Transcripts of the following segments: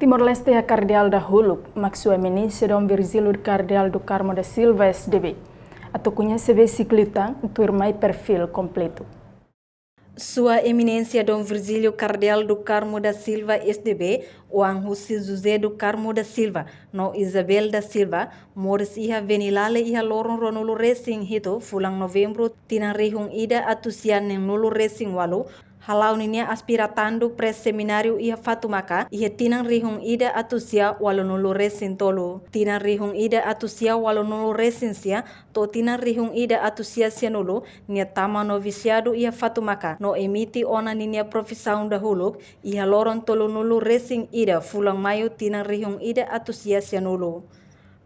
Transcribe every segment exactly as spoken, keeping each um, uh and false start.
Timor-Leste iha Kardeál dahuluk, mak Sua Eminénsia Dom Virgílio Kardeál do Carmo da Silva, S D B. Atu koñese besik liután, tuirmai perfíl kompletu. Sua Eminénsia Dom Virgílio Kardeál do Carmo da Silva, S D B, oan husi José do Carmo da Silva no Isabel da Silva, moris iha Venilale iha loron ruanulu resin hitu, fulan Novembru, tinan rihun ida atus sia neenulu resin ualu, hala'o ninia aspiratandu pré-semináriu iha Fatumaka, iha tinan rihun ida atus sia ualunulu resin tolu. Tinan rihun ida atus sia ualunulu resin sia to'o tinan rihun ida atus sia sianulu, nia tama novisiadu iha Fatumaka, no emite ona ninia profisaun dahuluk iha loron tolunulu resin ida, fulan Maiu, tinan rihun ida atus sia sianulu.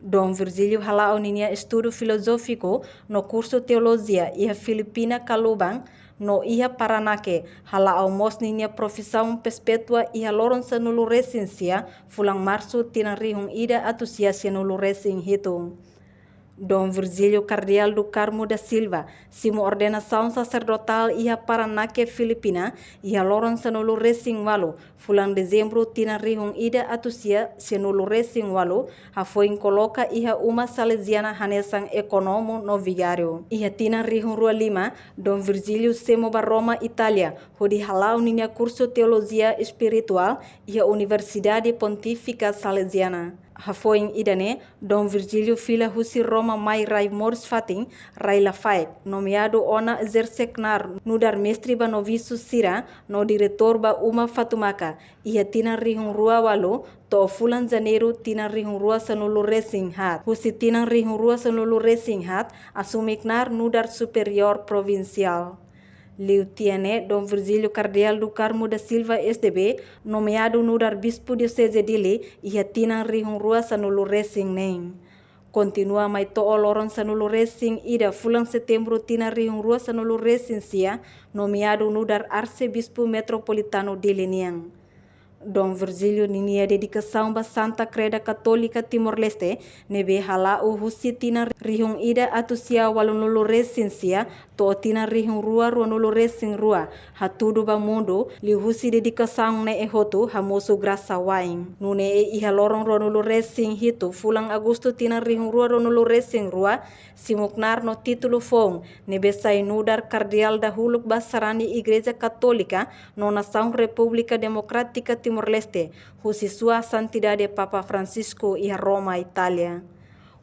Dom Virgílio hala'o ninia estudu filozófiku no kursu teolojia iha Filipina Kaluban no iha Paranake, hala'o mós ninia profisaun prespítua iha loron sanulu resin sia, fulan Marsu, tinan rihun ida atus sia sianulu resin hitu. Dom Virgílio Kardeál do Carmo da Silva simu ordenasaun saserdotál iha Paranake, Filipina, iha loron sanulu resin ualu, fulan Dezembru, tinan rihun ida atus sia sianulu resin ualu, hafoin koloka iha uma Saleziana hanesan ekonomu no vigáriu. Iha tinan rihun rua lima, Dom Virgílio semo ba Roma, Itália, hodi hala'o ninia kursu teolojia espirituál iha Universidade Pontífica Salesiana. Hafoin ida-ne'e, Dom Virgílio fila husi Roma mai rai moris-fatin, rai Lafayette, nomeadu ona ezerse knaar nu'udar mestre ba novisu sira no diretór ba uma Fatumaka, iha tinan rihun rua ualu to'o fulan Janeiru tinan rihun rua sanulu resin haat. Husi tinan rihun rua sanulu resin haat, asume knaar nu'udar superiór provinsiál. Liu tiha ne'e, Dom Virgílio Kardeál do Carmo da Silva, S D B, nomeadu nu'udar Bispu Dioseze Dili iha tinan rihun rua sanulu resin neen. Kontinua mai to'o loron sanulu resin ida, fulan Setembru, tinan rihun rua sanulu resin sia, nomeadu nu'udar Arsebispu Metropolitanu Dili nian. Dom Virgílio ninia dedikasaun ba Santa Kreda Katólika Timor-Leste, ne'ebé hala'o husi tinan rihun ida atus sia ualunulu resin sia to'o tinan rihun rua ruanulu resin rua, hatudu ba mundu, liuhusi dedikasaun ne'e hotu hamosu grasa wa'in. Nune'e iha loron ruanulu resin hitu, fulan Agostu, tinan rihun rua ruanulu resin rua, simu knaar no títulu foun, ne'ebé sai nu'udar Kardeál dahuluk ba sarani Igreja Katólika no nasaun Repúblika Demokrátika Timor-Leste, husi Sua Santidade Papa Francisco iha Roma, Itália.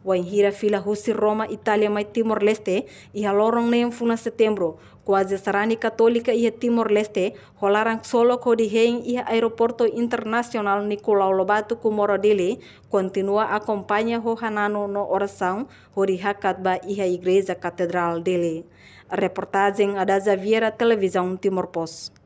Wainhira fila husi Roma, Itália mai Timor-Leste, iha loron neen fulan Setembru, kuaze sarani Katólika iha Timor-Leste ho laran ksolok hodi hein iha Aeroportu Internasionál Nicolau Lobato Comoro, Dili, kontinua akompaña ho hananu no orasaun hodi hakat ba iha Igreja Katedrál Dili. Reportajen Adaza Vieira, Televizaun Timor Post.